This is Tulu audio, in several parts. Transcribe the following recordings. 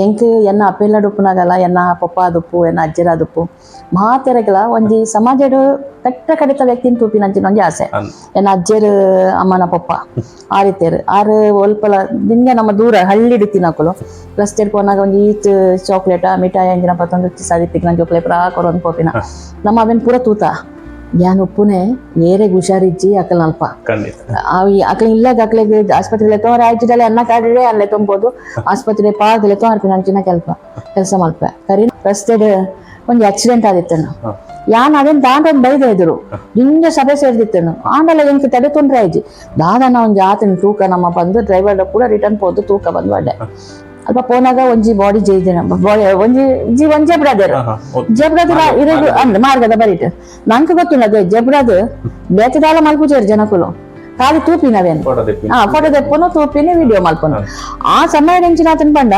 ಎಂಕ್ ಎನ್ನ ಅಪ್ಪೆಲ್ಲಡ್ ಉಪ್ಪುನಾಗಲ ಎನ್ನ ಪೊಪ್ಪ ಆದುಪ್ಪು, ಎನ್ನ ಅಜ್ಜೆರಾದುಪ್ಪು, ಮಾತೆರೆಗ್ಲ ಒಂಜಿ ಸಮಾಜಡ್ ಕಟ್ಟ ಕಡೆತ ವ್ಯಕ್ತಿನ ತೂಪಿನಂಚಿನ ಒಂಜಿ ಆಸೆ. ಎನ್ನ ಅಜ್ಜೆರ್ ಅಮ್ಮನ ಪೊಪ್ಪ ಆರಿತ್ತೇರು. ಆರು ಒಲ್ಪಲ ದಿಂಜ ನಮ್ಮ ದೂರ ಹಳ್ಳಿಡ್ ತಿನ್ನಕುಲು. ರಸ್ತೆಡ್ ಪೋನಾಗ ಒಂಜಿ ಈತ್ ಚಾಕ್ಲೇಟ ಮಿಠಾಯಿ ಅಂಚಿನ ಪತ್ತೊಂದು ಸದಿತ್ತಿಗೆ ಜೋಕ್ಲೆ ಪೂರ ಕೊರೊಂದು ಪೋಪಿನ. ನಮ್ಮ ಅವೆನ್ ಪೂರ ತೂತ ಯಾನ್ ಉಪ್ಪುನೆ. ಏರೆಗ್ ಹುಷಾರಿಜ್ಜಿ ಅಕಲ್ನ ಅಲ್ಪ ಅಕ್ಲೆ ಇಲ್ಲಾಗ ಅಕ್ಲೆಗ್ ಆಸ್ಪತ್ರೆ ಲೆತ್ತೊಂದು ಆಯ್ತಿಡಲೆ ಅನ್ನ ಕಾಡಿಡೆ ಅಲ್ಲೇ ತೊಂಬೋದು, ಆಸ್ಪತ್ರೆ ಪಾರ್ದ್ ಲೆತ್ತೊಂದು ಅರ್ಪಿನ ಅಂಚಿನ ಕೆಲಸ ಮಲ್ಪೆ. ಕರಿ ರಸ್ತೆಡ್ ಒಂಜಿ ಆಕ್ಸಿಡೆಂಟ್ ಆದಿತ್ತನು. ಯಾನ್ ಅದೇನ್ ದಾಂಟೊಂದು ಬೈದ ಎದುರು ದಿಂಜ ಸಭೆ ಸೇರ್ದಿತ್ತನು. ಆಂಡಲ ಎಂಕ್ ತಡೆ ತೊಂದ್ರೆ ಆಯ್ಜಿ. ದಾದನ ಒಂಜಿ ಆತನ ತೂಕ ನಮ್ಮ ಬಂದು ಡ್ರೈವರ್ ಕೂಡ ರಿಟರ್ನ್ ಪೋದು ತೂಕ ಬಂದು ಬಡ್ಡೆ. ಅಲ್ಪ ಪೋನಾಗ ಒಂಜಿ ಬಾಡಿ ಜೈದಿನ ಬಾಡಿ ಒಂಜಿ ಜಿ ಒಂಜೆ ಬ್ರದರ್ ಜಬ್ರದ್ ಇರೋದು ಅಂದ್ ಮಾರ್ಗದ ಬರಿಟ್. ನಂಗೆ ಗೊತ್ತಿಲ್ಲ ಅದೇ ಜಬ್ರದ್ ಬೇತದಾಲ ಮಲ್ಪುಜೇರು ಜನಕುಲು. ಖಾಲಿ ತೂಪಿನವೇನು. ಫೋಟೋ ತೆಪ್ಪಿ. ಹಾ, ಫೋಟೋ ತೆಪ್ಪುನು, ತೂಪಿನಿ, ವಿಡಿಯೋ ಮಲ್ಪುನು. ಆ ಸಮಯ ಎಂಚಿನ ಪಂಡ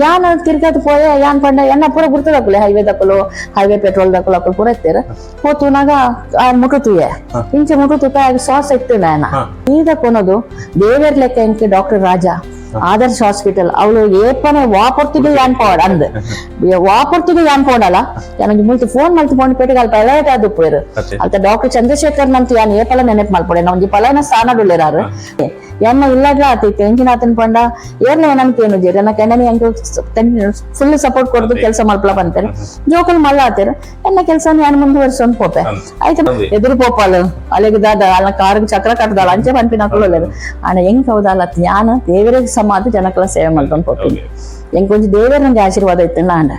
ಯಾನ್ ತಿರ್ಗತ್ ಪೋಯೆ. ಯಾನ್ ಪಂಡ ಎನ್ನ ಪೂರ ಗುರ್ತದಕುಲೆ, ಹೈವೇ ದಕುಲು, ಹೈವೇ ಪೆಟ್ರೋಲ್ ದಕುಲು, ಅಕುಲು ಪೂರ ಇತ್ತೇರು. ಪೋತುನಾಗ ಆ ಮುಟು ತೂಯೆ. ಇಂಚೆ ಮುಟು ತೂಕ ಶ್ವಾಸ ಇತ್ತು ನಾನ. ಈಗ ಕೊನದು ದೇವೇರ್ ಲೆಕ್ಕ ಎಂಕ್ ಡಾಕ್ಟರ್ ರಾಜಾ, ಆದರ್ಶ ಹಾಸ್ಪಿಟಲ್ ಅವಳು. ಏಪನೆ ವಾಪೊರ್ತಿಗೆ ಯಾನ್ ಪೋಡ್ ಅಂದ್ ವಾಪೊರ್ತಿಗೆ ಯಾನ್ ಪೋಡಲ್ಲ. ಯಾನೊಂಜಿ ಮುಲ್ತು ಫೋನ್ ಮಲ್ತು ಫೋನ್ ಪೇಟೆಗೆ ಅಲ್ಪ ಅಲರ್ಟ್ ಆದ್ ಪೋಯೆರ್. ಅಲ್ತ ಡಾಕ್ಟರ್ ಚಂದ್ರಶೇಖರ್ ನಂತ ಯಾನ್ ಏಪಲ ನೆನಪು ಮಲ್ಪೊಡೆ. ಒಂಜಿ ಪಲನ ಸ್ಥಾನಡುಲ್ಲೆರಾರು. ಎನ್ನ ಇಲ್ಲಡ್ಲ ಆತಿತ್ತು. ಎಂಚಿನ ಆತನ್ ಪಂಡ ಏರ್ನ ಏನನ್ ಕೇನುಜೆರ್. ಎನ್ನ ಕೆಂಡನಿ ಎಂಕ್ ಫುಲ್ ಸಪೋರ್ಟ್ ಕೊಡ್ದು ಕೆಲಸ ಮಲ್ಪಲ ಬಂತೇನೆ. ಜೋಕುಲು ಮಲ್ಲ ಆತೇರು. ಎನ್ನ ಕೆಲಸ ಯಾನ್ ಮುಂದುವರ್ಸೊಂದು ಪೋಪೆ. ಆಯ್ತು, ಎದುರು ಪೋಪಾಲು ಅಲೆಗ್ ದಾದ ಅಲ್ಲ ಕಾರ್ ಚಕ್ರ ಕಟ್ಟದಾಳ ಅಂಚೆ ಪನ್ಪಿನಕುಲು ಉಲ್ಲೆರ್. ಆಂಡ ಎಂಕ್ ಹೌದಲ್ಲ, ಯಾನ್ ದೇವರಿಗೆ ಸಮಾಧ ಜನಕಲ ಸೇವೆ ಮಲ್ತೊಂದು ಪೋಪಿನಿ. ಎಂಕ್ ಒಂಜಿ ದೇವರ ನಂಗೆ ಆಶೀರ್ವಾದ ಇತ್ತು. ಆಂಡ